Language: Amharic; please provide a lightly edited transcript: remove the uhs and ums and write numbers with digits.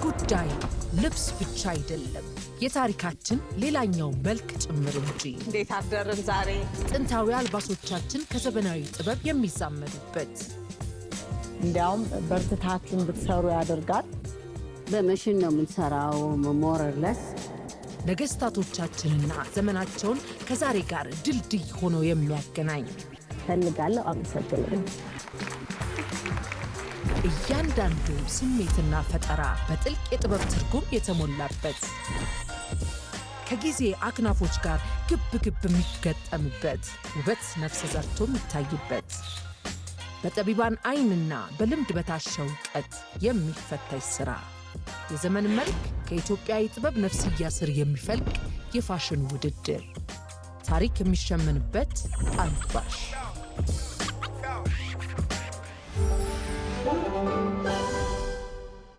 ጉዳይ ልብስ ብቻ አይደለም፣ የታሪካችን ሌላኛው መልክ ጭምር እንጂ። እንዴት አደርን ዛሬ? ጥንታዊ አልባሶቻችን ከዘመናዊ ጥበብ የሚዛመዱበት፣ እንዲያውም በርትታችሁ እንድትሰሩ ያደርጋል። በመሽን ነው የምንሰራው more or less። ነገስታቶቻችንና ዘመናቸውን ከዛሬ ጋር ድልድይ ሆኖ የሚያገናኝ፣ ፈልጋለሁ። አመሰግናለሁ። እያንዳንዱ ስሜትና ፈጠራ በጥልቅ የጥበብ ትርጉም የተሞላበት፣ ከጊዜ አክናፎች ጋር ግብ ግብ የሚገጠምበት፣ ውበት ነፍስ ዘርቶ የሚታይበት፣ በጠቢባን ዓይንና በልምድ በታሸ እውቀት የሚፈተሽ ሥራ፣ የዘመን መልክ ከኢትዮጵያ የጥበብ ነፍስያ ስር የሚፈልቅ የፋሽን ውድድር፣ ታሪክ የሚሸመንበት አልባሽ።